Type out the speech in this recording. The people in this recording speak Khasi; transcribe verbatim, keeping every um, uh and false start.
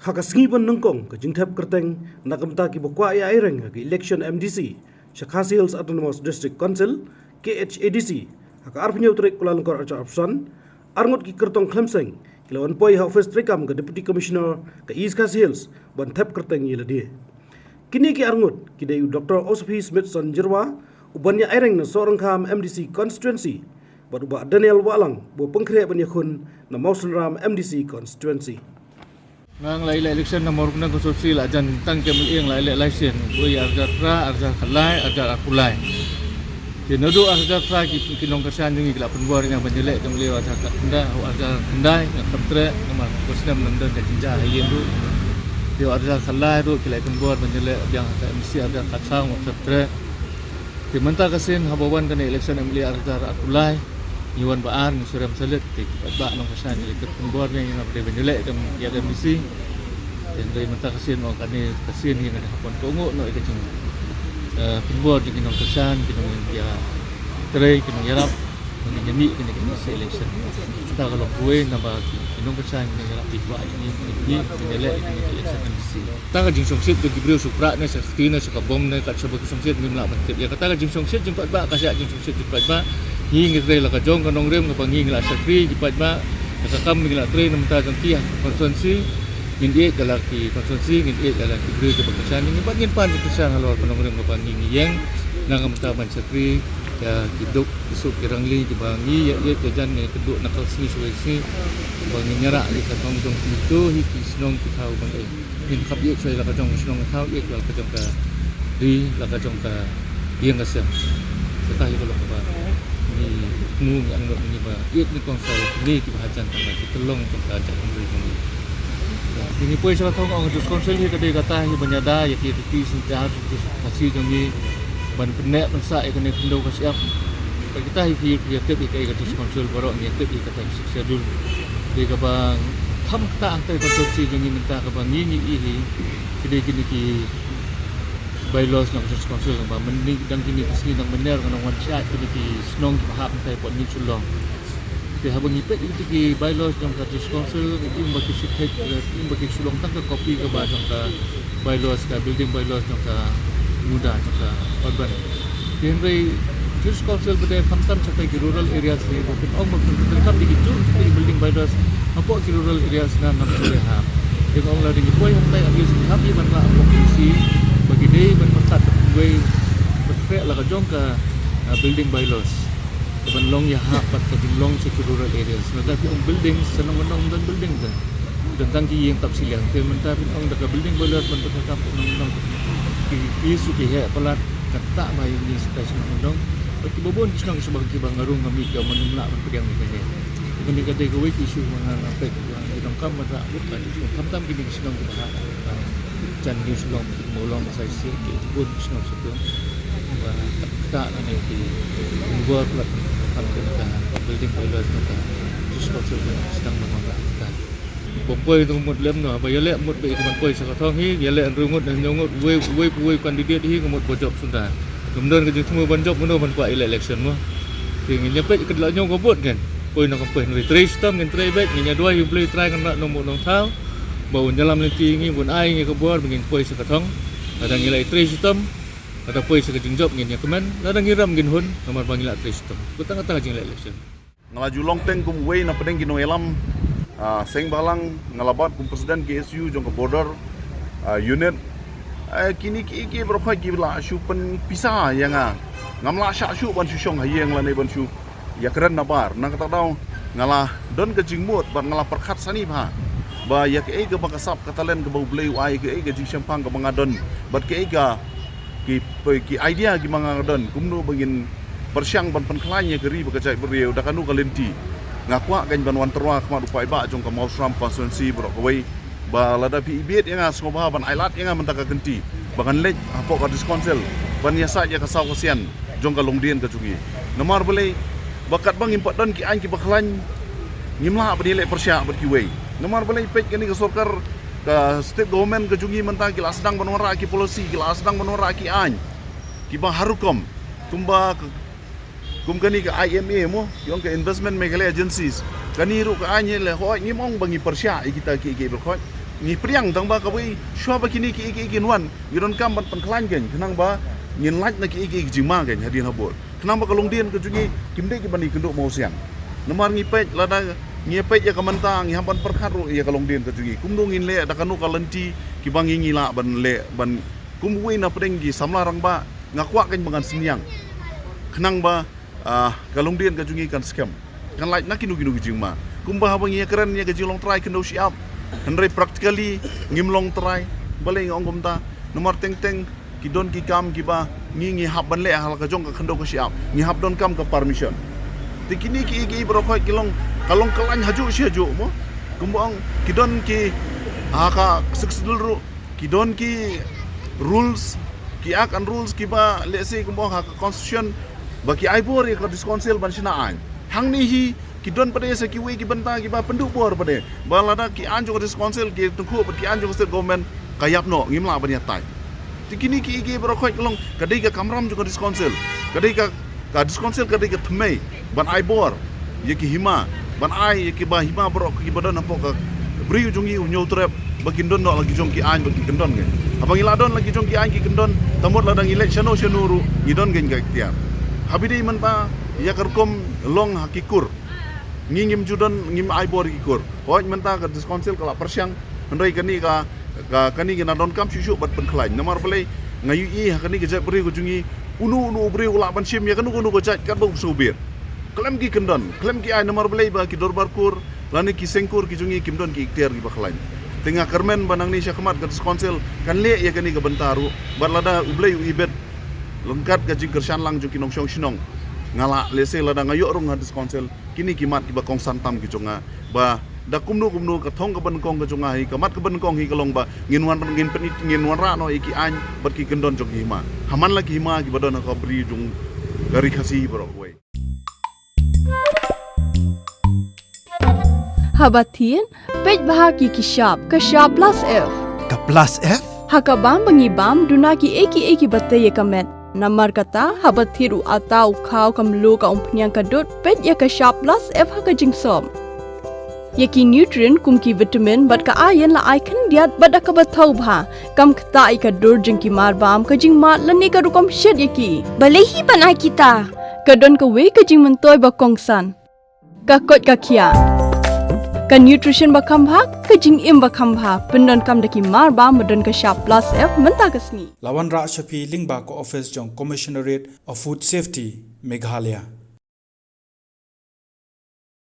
Ha ka sngi ban nyngkong ka jingthep kyrteng na ka bynta kiba kwah ïa aireng ha ka election M D C sha Khasi Hills Autonomous District Council, K H A D C, ha ka arphew tarik Kyllalyngkor arphew arphew san, arngut ki kyrtong khlem seng ki la wan poi ha ophis treikam ka Deputy Commissioner ka East Khasi Hills ban thep kyrteng ïa lade. Kine ki arngut ki dei u Doctor Osophie Smithson Jyrwa, u ban ïa aireng na Sohryngkham M D C constituency, bad u Bah Daniel Wahlang, ba pynkhreh ban ïakhun na Mawsynram M D C constituency. Nga la ïaleh election na Mawryngkneng constituency la jan tang ka M L A, nga la ïaleh lai sien, uba ïa arhajar phra, arhajar khatlai, arhajar arphew lai. Te naduh arhajar phra ki, ki nongkyrshan jong ngi ki la pynbor ïa nga ban ïaleh ka M L A arhajar khatkhyndai, arhajar khyndai, nga khlem treh, namar ka snem nang don ka jingjia ha ïing ruh. Te arhajar khatlai ruh ki la pynbor ban ïaleh biang ka M C arhajar khatsaw, nga khlem treh. Te mynta ka sien haba wan kane election M L A arhajar arphew lai, ngi wan ba ar, ngi shu rem salit, te ki paidbah nongkyrshan ki la kyrpad pynbor ïa ngi na pdeng ban ïaleh ka, ïa ka M D C. Te hynrei mynta ka sien, mo, kane ka sien hi nga dang hap ban kohnguh noh ïa ka jing, eh, pynbor jong ki nongkyrshan, ki nongïatrei, ki nongïarap, ba ngin ïa mih kane ka M D C election. Kata ka long kawei naba ki, ki nongkyrshan, ki nongïarap ki kwah ïa ngi, ïa ngi, ïa ngi ïaleh ïa kane ka election M D C. Kata ka jingsngewsih jong ki briew sha u prah ne sha ka kti ne sha ka bom ne kat shaba ki sngewsih, ngim lah ban tip ïa kata ka jingsngewsih jong ki paidbah, ka shah jingsngewsih jong ki paidbah. Ngi ngi trei la ka jong ka nongrim kaba ngi ngi la shakri, ki paidbah, ïa ka kam ngi la trei na bynta jong ki ha ka constituency. Ngin ïeit ïa la ki constituency, ngin ïeit ïa la ki briew kiba kyrshan ïa ngi, bad ngin pan ki kyrshan halor ka nongrim kaba ngi ngi ïeng na ka bynta ban shakri ïa ki duk ki suk ki rangli kiba ngi ïa ïeit ïa jan, ngi kynduh na ka sngi sha ka sngi, ba ngin ïarap ïa ka thong jong kito hi ki shnong ki thaw ba ngi ngin khap ïeit shuwa ïa la ka jong ka shnong ka thaw, ïeit ïa la ka jong ka ri, la ka jong ka ïing ka sem. Kata hi ka long kaba ngi, ngi, ngi angnud ngi ba ïeit ngi kongsan ïa kine kiba hajan tang ba ki tyllong jong ka jaitbynriew jong ngi. Ngi, ngi poi sha ka thong, ong ka District Council hi ka dei kata hi ban ïada ïa ki riti synshar Khasi jong ngi, ban pynneh pynsah ïa kane khyndew ka shyiap. Bad kita hi ki, ki ïatip ïa kaei ka District Council, baroh ngi ïatip ïa kata ka Sixth Schedule. Dei kaba kham kata hangtai ka constituency jong ngi mynta kaba ngi ngi ïohi, ki dei kine ki bylaws jong ka District Council kaba mynne dang kine ki sngi dang mynner ka nang wan shah kine ki shnong kiba hap hangtai hapoh New Shillong. Te haba ngi peit ïa kito ki bylaws jong ka District Council, ngi ïohi ba ki shu peit, eh, ïohi ba ki shu long tang ka copy kaba jong ka bylaws, ka building bylaws jong ka MUDA, jong ka urban. Te hynrei District Council ba dei khamtam shatai ki rural areas hi, ba phin ong ba phin pyndonkam ïa ki jur ki building bylaws hapoh ki rural areas, ngam, ngam sngewthuh. Te nga ong lada ngi poi hangtai, at least ngi hap ïa ban rah hapoh K C ba ki dei ban pyntat da kawei, ban pynphreh la ka jong ka, ah, building bylaws. Ban long ïahap bad ka jinglong sha ki rural areas. Lada phi ong building, sha nongkyndong ym don building te. Don tang ki ïing tap shiliang. Te mynta phi ong da ka building bylaws ban pyndonkam sha nongkyndong. Ki, ki shu ki heh palat, kata ba ïa ngi shatai sha nongkyndong. Bad kiba bun ki shnong sha ba kiba nga rung nga mih, ki ong ngim lah ban pdiang ïa kane. Kane ka dei kawei ka issue ba nga, nga peit ba ngi donkam ban rah bud ka issue. Khamtam kine ki shnong kiba hap, ah, jan New Shillong, Mawlong, Saisir, ki bun ki shnong sha tu. Ba kata lane ki pynbor palat, khamtam kane ka building bylaws, kata District Council ba sdang ban wanrah kata. Ba poi to mut lem noh, ba ïaleh mut ba ïa ka ban poi sha ka thong hi, ïaleh hynriew ngut, hynñiew ngut, uwei, uwei, uwei candidate hi ka mut ba jop shuh. Ngim don ka jingthmu ban jop, mano ban kwah ïaleh election mo. Te ngin ïa peit ka la ñiew ka vote ngin. Poi noh kam poi, hynrei trei shitom ngin trei beit, ngin ïa duwai ïa U Blei Trai Kynrad Nongbuh Nongthaw ba un ïalam lynti ïa ngi, ba un ai ïa ngi ka bor ba ngin poi sha ka thong. Lada ngi la ïa trei shitom, lada poi sha ka jingjop ngin ïa kmen, lada ngi rem ngin hun, namar ba ngi la trei shitom. Kata kata ka jingïaleh election. Nga la ju long teng kum uwei na pdeng ki nongïalam, ah, seng bhalang, nga la bat kum president K S U jong ka border, ah, unit. Eh, kine ki, ki baroh khoit ki la shu pynpisa ïa nga. Ngam lah shah shuh ban shu shong ha ïing lane ban shu ïakren nabar. Na kata ka daw nga la don ka jingmut bad nga la pyrkhat sani bha ba ïa kaei kaba ka sap ka talent kaba U Blei u ai, kaei ka jingshemphang kaba nga don bad kaei ka ki, ki idea kiba nga don, kumno ba ngin pyrshang ban pynkhlaiñ ïa ka ri bad ka jaitbynriew da kano ka lynti. Nga kwah kein ban wan tyrwa khmat u paidbah jong ka Mawsynram constituency baroh kawei, ba lada phi ibit ïa nga, sngewbha ban ailad ïa nga mynta ka kynti ba ngan leit hapoh ka District Council ban ïasaid ïa ka saw ka sian jong ka longdien ka jong ngi. Namar balei? Ba katba ngim pat don ki aiñ kiba khlaiñ, ngim lah ban ïaleh pyrshah bad kiwei. Namar balei? Peit kane ka sorkar, ka state government ka jong ngi mynta ki la sdang ban wanrah ki policy, ki la sdang ban wanrah ki aiñ kiba har rukom, kumba ka, kum kane ka I M A mo, ki ong ka Investment Meghalaya Agencies. Kane ruh ka aiñ hi leh, hooid, ngim ong ba ngi pyrshah ïa kita kiei kiei baroh khoit. Ngi pdiang tang ba kawei shuwa ba kine ki, ki, ki wan, ngi donkam ban pynkhlaiñ kein, khnang ba ngin lait na ki, ki, ki jingma kein hadien habud. Khnang ba ka longdien ka jong ngi kim dei ki ban ïakynduh mawsiang. Namar ngi peit, lada ngi peit ïa ka mynta, ngi hap ban pyrkhat ruh ïa ka longdien ka jong ngi. Kumno ngin leh, da kano ka lynti kiba ngi, ngi lah ban leh, ban kum uwei na pdeng ki samla rangbah, nga kwah kein ba ngan synñiang. Khnang ba, ah, ka longdien ka jong ngi kan skhem, kan lait na kino kino ki jingma. Kumba haba ngi ïakren ïa ka jinglong trai khyndew shyiap, hynrei practically ngim long trai. Balei nga ong kumta? Namar teng teng ki don ki kam kiba ngi, ngi hap ban leh ha la ka jong ka khyndew ka shyiap, ngi hap donkam ka permission. Te kine ki, ki baroh khoit ki long, ka long ka laiñ hajuh shi hajuh mo. Kumba ong, ki don ki, ha ka Sixth Schedule ruh ki don ki rules, ki act and rules kiba, let's say, kumba ong ha ka constitution, ba ki ai bor ïa ka District Council ban shna aiñ. Hangne hi ki don pat de sa kiwei ki bynta kiba pynduh bor pat de, ba lada ki aiñ jong ka District Council ki tyngkhuh bad ki aiñ jong ka State Government, ka ïap noh, ngim lah ban ïatai. Te kine ki, ki baroh khoit ka long, ka dei ka kamram jong ka District Council, ka dei ka, ka District Council ka dei ka thymmei ban ai bor ïa ki hima, ban ai ïa kiba hima baroh kiba don hapoh ka bri u jong ngi u Hynñiewtrep, ba kin don noh la ki jong ki aiñ ba ki kyndon kein. Haba ngi la don la ki jong ki aiñ ki kyndon, ta mut lada ngi leit shano shano ruh ngi don kein ka iktiar. Haba dei mynta ïa ka rukom long ha ki kur, ngi ngim ju don, ngim ai bor ïa ki kur. Hooid, mynta ka District Council ka la pyrshang, hynrei kane ka, ka, kane ka na donkam shuh shuh ban pynkhlaiñ. Namar balei? Nga ïohi ha kane ka jaitbynriew ka jong ngi, uno uno u briew u lah ban shim ïa kano kano ka jait katba u sngewbha. Khlem ki kyndon, khlem ki aiñ, namar balei? Ba ki dorbar kur lane ki seng kur ki jong ngi kim don ki iktiar kiba khlaiñ. Te nga kyrmen ba nangne shakhmat ka District Council kan leh ïa kane ka bynta ruh, bad lada U Blei u ibit, ryngkat ka jingkyrshan lang jong ki nongshong shnong, nga lah, let's say, lada nga ïoh rung ha District Council, kine ki mat kiba kongsan tam ki jong nga, ba da kumno kumno ka thong kaba nyngkong ka jong nga hi, ka mat kaba nyngkong hi ka long ba ngin wan, ngin pynit, ngin wanrah noh ïa ki aiñ bad ki kyndon jong ki hima. Ha man la ki hima kiba don ha ka bri jong ka Ri Khasi baroh kawei. Haba thied, peit bha ïa ki shap, ka shap plus F. Ka plus F? Ha ka bam ba ngi bam, duna kiei kiei kiba tei ïa ka met. Namar kata, haba thied u atta, u khaw, ka mluh, ka umphniang, ka dud, peit ïa ka shap plus F ha ka jingsop. Ïa ki nutrient kum ki vitamin bad ka iron la ai khyndiat bad da kaba thaw bha. Kam ktah ïa ka dur jong ki marbam, ka jingmad lane ka rukom shet ïa ki. Balei hi ban ai kita? Ka don kawei ka jingmyntoi ba kongsan. Ka koit ka khiah. Ka nutrition ba kham bha, ka jingim ba kham bha. Pyndonkam da ki marbam ba don ka shap plus F mynta ka sngi. La wanrah sha phi lyngba ka office jong Commissionerate of Food Safety, Meghalaya.